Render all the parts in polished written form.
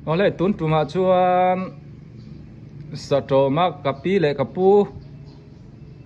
Awle tun tumah chuan Satawma ka pi leh ka pu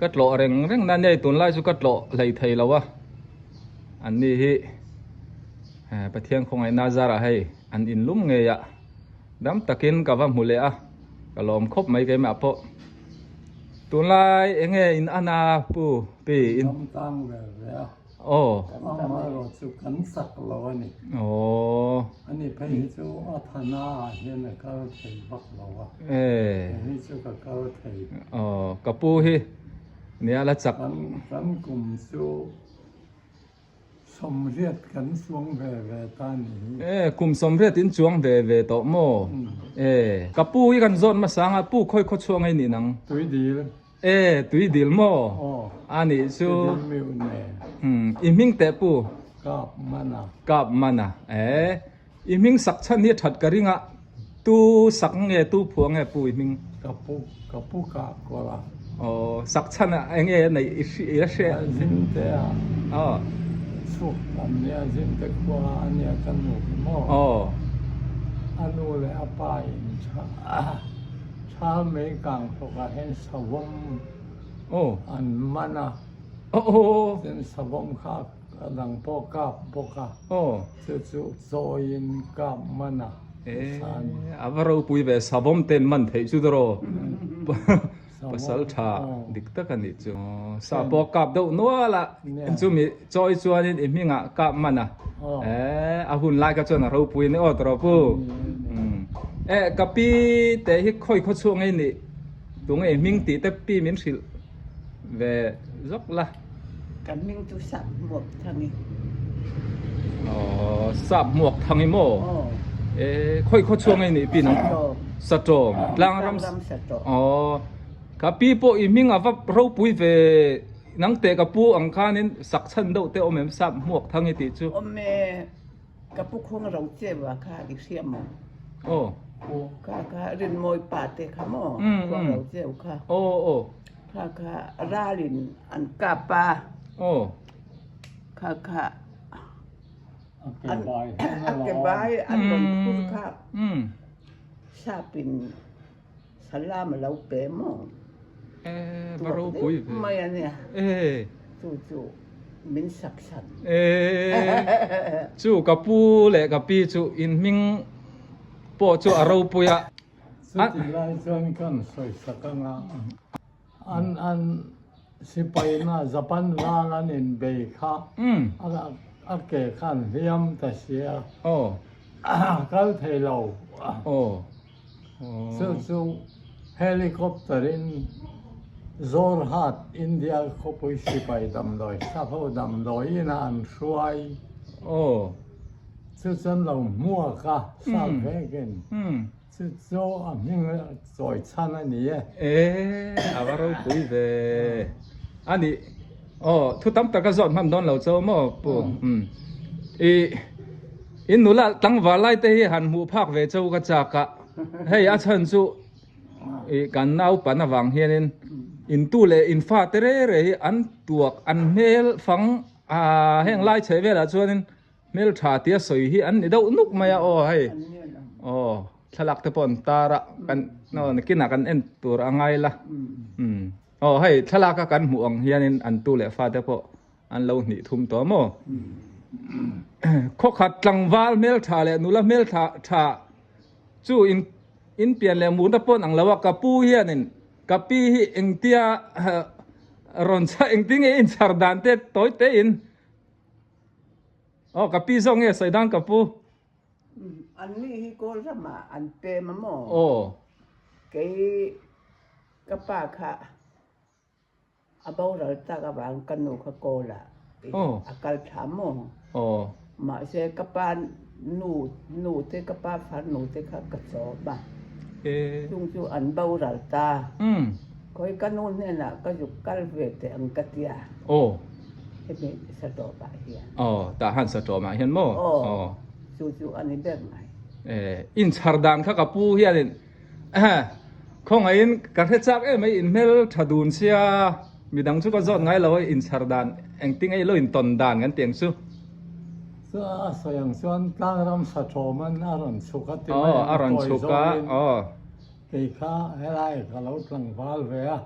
ka tlawh reng reng na nia tunlai chu ka tlawh hlei thei lo a an ni hi Pathian khawngaihna zarah hei an inlum ngei a dam takin ka va hmu leh a ka lawm khawp mai keimah pawh tunlai enge in ana pu pi in. Aw. Amaherawh chu kan chak lo a ni. Aw. Ani phei hi chu a thana ah hian a kal thei vak lo a. Eh. Kei hi chu ka kal thei. Aw, ka pu hi nia la chak. Kan kan kum chu 80 kan chuang ve ve ta ni hi. Eh, kum 80 in chuang ve ve tawh maw? Eh, ka pu hi kan zawt hmasa ang a, pu khawi khaw chhuang ei nih nang? Tuidil. E, tui dil maw? A nih chu. I hming teh pu? Kap mana. Kap mana. E, i hming sak chhan hi a that ka ring a, tu sak nge tu phuah nge pu i hming? Ka pu, ka pu kah kawr a. Aw, sak chhan a enge a neih i hri, i la hre? A zim te a. Aw. Chhuk an nia, zim te khua a nia ka nu hi maw? Aw. A nu leh a pa in tha. Thal mei kang hlawkah hian savawm an man a, chuan savawm kha a dang pawh kap bawk a, chu chu chawiin kap man a nasa a ni. A va ropui ve, savawm ten man theih chu dawr aw, pasal tha dik tak a nih chu. Sa pawh kap deuh nual a, chumi chawi chuanin i hmingah kap man a, a hun lai kha chuan a ropui a ni aw tawh rawh pu. Eh ka pi te hi khawi khaw chhuak ngei nih tunge i hming tih te pi min hrilh ve zawk la. Ka hming chu Sap Hmuak Thangi. Aw Sap Hmuak Thangi maw? Eh khawi khaw chhuak ngei nih pi nang? Satawm. Tlangram Satawm. Aw ka pi pawh i hming a va ropui ve nang teh ka pu ang khanin sak chhan deuh te awm em Sap Hmuak Thangi tih chu? Awm e. Ka pu khuang ro cheu a kha i hria maw? Aw. Kha kha Rinmawi pa te kha maw? Khuang ro cheu kha. Aw aw. Kha kha ral in an kap a. Aw. Kha kha a ke bai an rawn phur kha sap in salam a lo pe maw? Eh, va ropui ve. Mai a nia. Eh. Chu chu min sak san. Eh. Chu ka pu leh ka pi chu in hming pawh chu a ropui a. Chuti lai chuan kan sawi sak anga an an sipai na Japan ral an in bei kha a ke khan hliam ta sia. Aw. Kal thei lo. Aw. Chu chu helicopter in Jorhat, India khawpui sipai damdawi sap ho damdawi ina an hruai. Aw. Chu chuan lo hmuak a, sap vekin. Chu chu a hming chawi chhan a ni e. E, a va ropui ve. A nih, aw, thu tam tak a zawt hman dawn lo chau maw pu? I. In nula tlangval lai te hi han hmuh phak ve chau ka chak a, hei a chhan chu ih kan naupan avang hianin in tu leh in fa te re re hi an tuak an hmel fang ah heng lai chheh velah chuanin hmel tha tia sawi hi an ni deuh nuk mai a aw hei aw thlalak te pawh an tar a kan aw nakinah kan en tur a ngai la umm aw hei thlalak a kan hmuh ang hianin an tu leh fa te pawh An lo hnih thum tawh maw? Khawkhat tlangval hmeltha leh nula hmeltha tha chu in in pian leh murna pawn ang lo a, ka pu hianin ka pi hi engtia rawn chha engtin nge inchhar dan te tawi te in aw ka pi zawk nge sawi dan ka pu. An ni hi kawl ramah an pem a maw? Aw. Kei ka pa kha. A boral tak avang ka nu kha kawl ah a kal thla maw? Mahse ka pa nu nu te ka pa far nu te kha ka chawm a, chung chu an boral ta. Khawi ka nu hnenah ka zuk kal ve teh ang ka tia. Hemi satawpah hian. Aw, tah han satawmah hian maw? Aw, chu chu a ni ber mai. Inchhar dan kha ka pu hianin Khawngaihin ka hre chak em mai in hmel tha dun sia midang chu ka zawt ngai lo a inchhar dan engtin nge ilo intawn dan kan ti ang chu. A sawi ang chuan tlangram sa thawm an a rawn chhuk a ti mai ang a tawi zawngin kei kha helai ka lo tlangval ve a,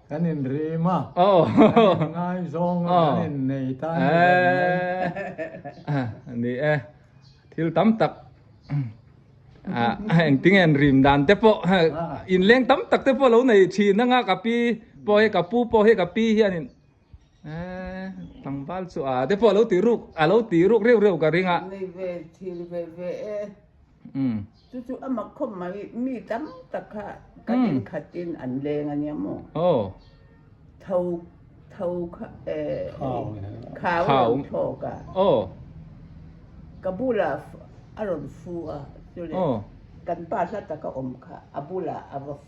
kan inrim a, kan inngaizawng a, kan innei ta a ni reng mai. Ni e, thil tam tak engtinge an rim dan te pawh inleng tam tak te pawh lo nei thin anga ka pi pawh hi ka pu pawh hi ka pi hianin Eh, tlangval chu a te pawh a lo ti ruk, a lo ti ruk reuh reuh ka ring a. Nei ve, thil ve ve e. Chu chu a mak khawp mai, mi tam tak kha kan inkhatin an leng a nia maw? Aw. Tho, tho kha, eh, khau a rawn thlawk a. Aw. Ka bulah a rawn fu a, chule kan pa hla taka awm kha a bulah a va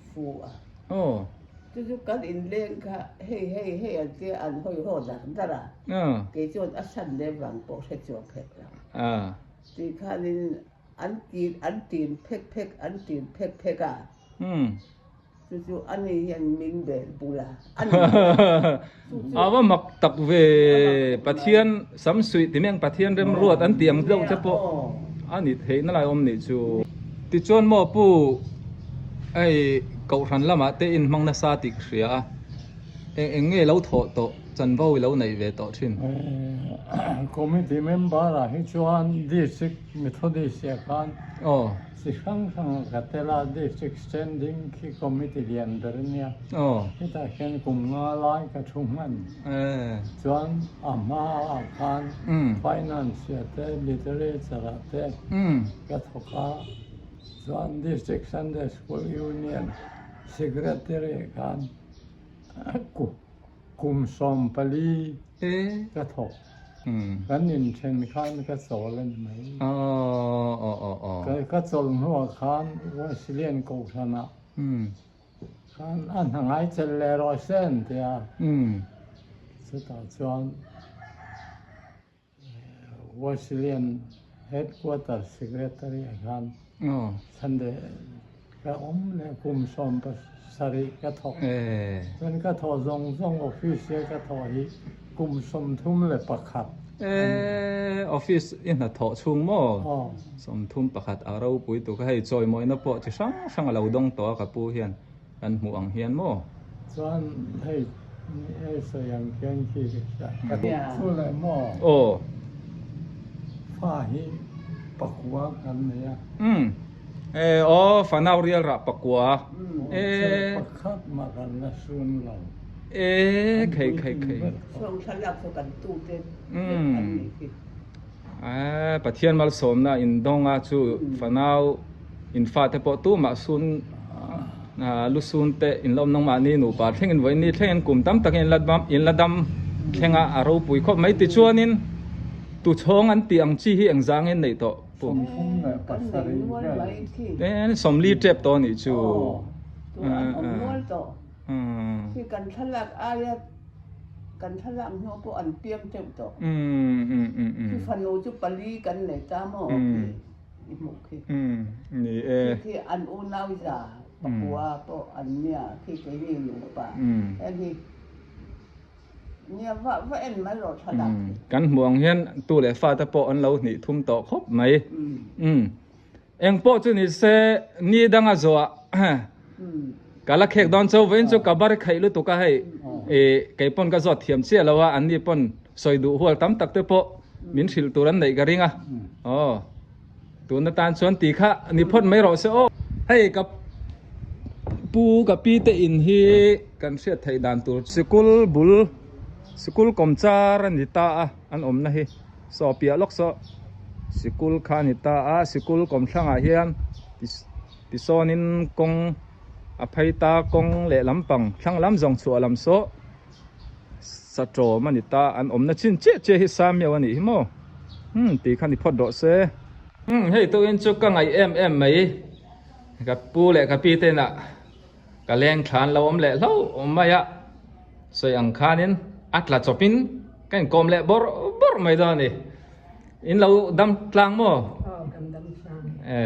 fu a. Aw. Chu chu kan inleng kha hei hei hei an tia an hawi haw dar dar a. Kei chuan a san leh vang pawh hre chuang phek lo. Tih khanin an tin an tin phek phek an tin phek phek a. Chu chu ani hian min bel bul a. A va mak tak ve Pathian samsuih ti meng Pathian remruat an tih ang deuh che pawh a ni theihna lai awm nih chu. Tichuan maw pu hei kohhran lamah te in hmang nasa tih ka hria a, eng eng nge lo thawh tawh chanvo i lo neih ve tawh thin? Committee member ah hi chuan District Methodist ah khan Chi hrang hrang a ka tel a, District Standing khi Committee lian ber a nia. Hetah hian kum nga lai ka thu hman. Chuan a hma ah khan Finance ah te, Literature ah te ka thawk a. Chuan District Sunday School Union Secretary ah khan Kum 14 ka thawk. Kan inthen khan ka chawl a ni mai. Ka chawl hnuah khan Wesleyan Kohhranah khan a hna ngai chelh leh rawh se an ti a. Chutah chuan Wesleyan Headquarter Secretary ah khan Sunday ka awm leh kum 17 ka thawk. Chuan ka thawh zawng zawng office hi ka thawh hi kum 31 a ni. Office i hnathawh chhung maw? 31 a ropui tuk a, hei chawimawina pawh chi hrang hrang a lo dawng tawh a ka pu hian. Kan hmuh ang hian maw? Chuan hei hei sawi ang khian khi ka duh chu leh maw? Aw. Fa hi pakua kan nei a. Umm. E aw fanau rial rah pakua. E. Pakhat mah kan la sun lo. E khei khei khei. Sawng thlalak chu kan tu te vek an nih khi. E Pathian malsawmna in dawng a chu fanau In fate pawh tumah sun lu sun te in la awm nangmahni nupa thlengin vawiin thlengin kum tam takin in la dam in la dam thleng a a ropui khawp mai tichuanin tuchhawng an tih ang chi hi engzangin neih tawh pu 40 tep tawh a nih chu. Khi kan thlalak aia kan thlalak hnu pawh an piang teuh tawh. Khi fanu chu pali kan nei ta maw khi. I hmuh khi. Ni e. Khi khi an unau za pakua pawh an nia khi keini nupa heng hi nia va va en mai rawh thlalak khi. Kan hmuh ang hian tu leh fate pawh an lo hnih thum tawh khawp mai. Eng pawh chu ni se ni danga zawh ah ka la khek dawn cho vawiin chu ka bar khaih lutuk a hei kei pawn ka zawt thiam chiah lo a an ni pawn sawi duh hual tam tak te pawh min hrilh tur an neih ka ring a aw tun atan chuan tih kha ni phawt mai rawh se aw. Hei ka pu ka pi te in hi kan hriat theih dan tur sikul bul sikul kawmchar a ni ta a an awmna hi. Saw piah lawk saw sikul kha a ni ta a, sikul kawmthlangah hian tisawnin kawng a phei ta, kawng leh lampang thlang lam zawng chhuah lam saw satawm a ni ta, an awmna chin chiah chiah hi Samiau a nih hi maw? Umm tih kha ni phawt rawh se. Umm hei tukin chu ka ngaih em em mai, ka pu leh ka pi te inah ka leng thlan lo awm leh hlauh mai a, sawi ang khanin a tla chawpin ka inkawm leh bawrh bawrh mai dawn a ni. In lo dam tlang maw? Aw kan dam tlang. E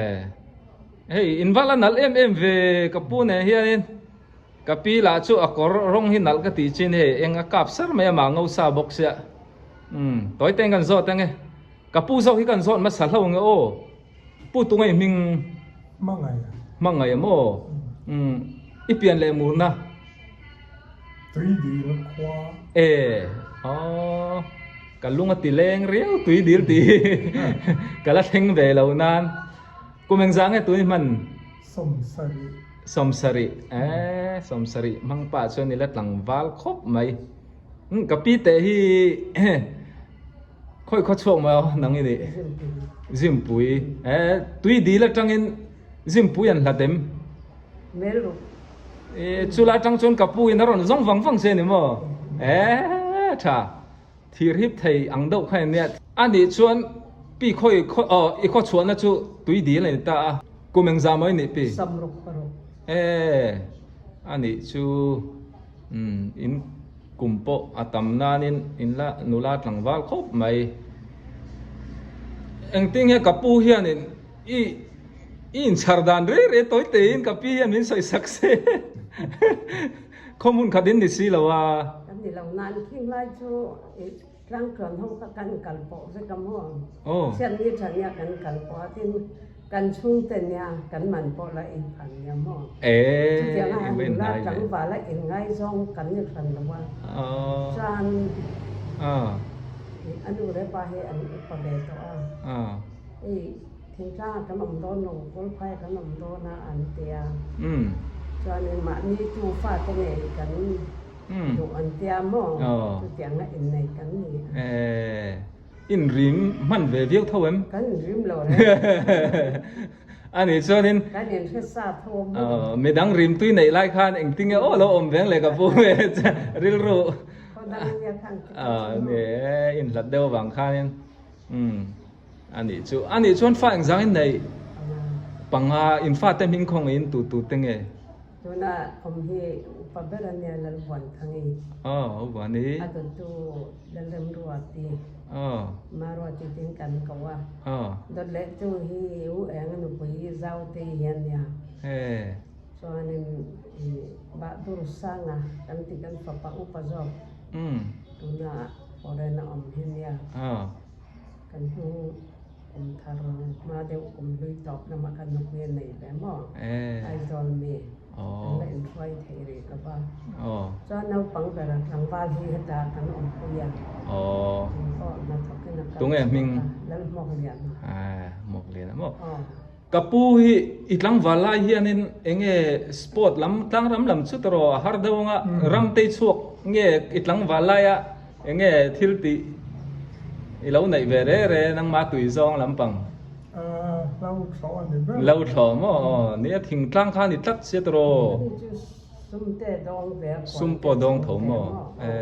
hei in val a nalh em em ve ka pu nen hianin ka pi lah chu a kawr rawng hi nalh ka tih chin hei eng a kap sar mai a mah ngo sa bawk sia. Umm tawi te in kan zawt ang e. Ka pu zawk hi kan zawt hmasa hlo nge aw. Pu tunge i hming? Hmangaih a. Hmangaih a maw? Umm i pian leh murna? Tui dil khua. E aw ka lung a ti leng riau tui dil tih hi ka la thleng ve lo nan. Kum engzah nge tui hman? Sawmsarih. Sawmsarih e sawmsarih hmang pah chuan i la tlangval khawp mai. Umm ka pi teh hi Khawi khaw chhuak mai aw nang i nih. Zimpui. E tui dil atangin Zimpui an hlat em? Melruk. E chulai atang chuan ka pu in a rawn zawng vang vang che ni maw? E tha. Thir hip thei ang deuh kha ania. A nih chuan pi khawi khaw aw i khaw chhuahna chu tui dil a ni ta a. Kum engzah maw i nih pi? Samruk paruk. E a nih chu umm in. Kum pawh a tam nanin in la nula tlangval khawp mai. Engtin nge ka pu hianin i i inchhar dan rei rei tawi teiin ka pi hian min sawi sak se khawhmun khat in ni si lo a. Kan ni lo nan khing lai chu i tlangtluan ho kha kan kal pawh vek a maw? Chhiat ni tha nia kan kal pawh a tin Kan chhungte nia kan man pawh la in phan nia maw? Chutiang a han nula tlangval a inngaizawng kan ni hran lo a, chuan a nu leh pa hi an upa ve tawh a, hei thingtlang ah kan awm dawn lo, kawlphai ah kan awm dawn a an ti a, chuanin mahni tu fate ngei kan duh an tia maw? Chutiang a innei kan ni a. In rim hman ve viau tho em? Kan in rim lo reng. A nih chuanin. Kan in hre sa tho a maw? Midang rim tui neih lai khan engtin nge aw lo awm veng leh ka pu ve rilru. Khaw dang nia khan ti kha chu maw? Ni e, in hlat deuh avang khanin umm a nih chu. A nih chuan fa engzang in neih? Panga. Panga, in fate hming khaw ngeiin tu tu te nge? Tuna awm hi upa ber a nia Lalvuanthangi. Aw, Uvuani. A dawttu Lalremruati. Aw. Maruati tiin kan ko a. Aw. Dawt leh tu hi U Eng a nupui Zautei hi a nia. He. Chuanin i Bahdur Sanga kan ti kan fapa upa zawk. Umm. Tuna foreign a awm hi a nia. Aw. Kan hnung kum thar hma deuh kum hlui tawp lamah khan nupui a nei ve maw? Aizawl mi an la inhruai thei rih lo va. Chuan naupang ber tlangval hi hetah kan awmpui a, eng pawh hnathawkin a kal chhuak a, Lalhmawkliana. Hmawkliana maw? Ka pu hi i tlangval lai hianin enge sport lam tlangram lam chu tawh a har deuh anga ram tei chhuak nge i tlangval laia enge thil tih i lo neih ve re re nangmah tui zawng lampang. Lo thlawh a ni ber. Lo thlawh maw aw nia thingtlang kha a ni tlat sia tawh. Sum te dawng ve a khuan Sum pawh dawng tho maw e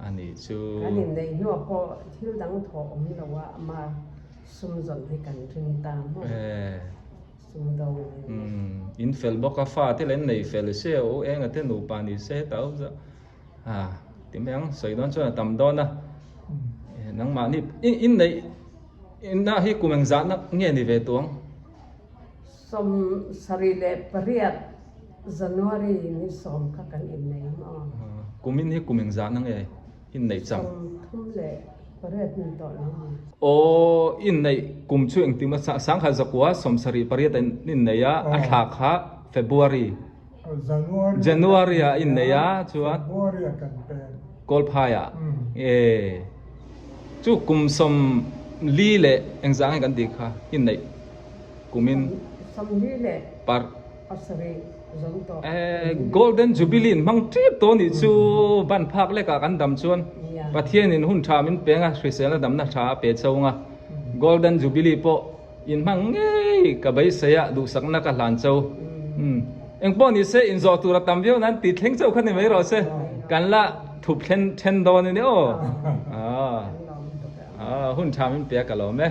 a nih chu. Kan inneih hnuah pawh thil dang thawh awm lo a ama Sum zawn hi kan ring ta maw? Sum do hi. In fel bawk a fa te leh an nei fel se o eng a te nupa ni se heta awm zawh a ti mai ang sawi dawn chuan a tam dawn a nangmahni in neih inna hi kum engzah na nge ni ve tuang? 78 January ni 10 kha kan innei maw? Kumin hi kum engzah na nge? Inneih chang. 38 ni tawh lo ang. Aw, inneih kum chu engtik maw 1978 a inneih a, a thla kha February, January ah inneih a chuan Kawlphai ah e chu kum 40 leh engzah nge kan tih kha inneih kumin 47. Pasarih zawm tawh. Eh, Golden Jubilee in hmang tep tawh nih chu ban phak lekah kan dam chuan Pathian in hun tha min peng a, hriselna damna tha a pe chho nga. Golden Jubilee pawh in hmang ngei ka beisei a, duhsakna ka hlan cho. Umm, engpawh ni se inzawh tur a tam viau nan ti thleng chauh kha ni mai rawh se, kan la thup thlen then dawn a ni aw. Ah, hun tha min pe a ka lawm e.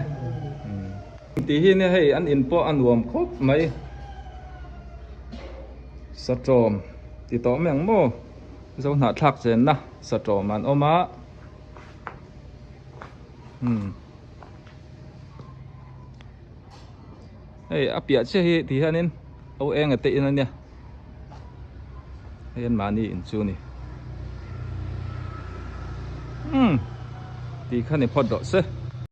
Umm. Tih hi nia hei an in pawh a nuam khawp mai satawm ti tawh mai ang maw zo hnahthlak chenna satawm an awm a umm hei a piah chiah hi ti hianin ho eng a te in ania hei an mahni in chu a ni umm tih kha ni phawt rawh se.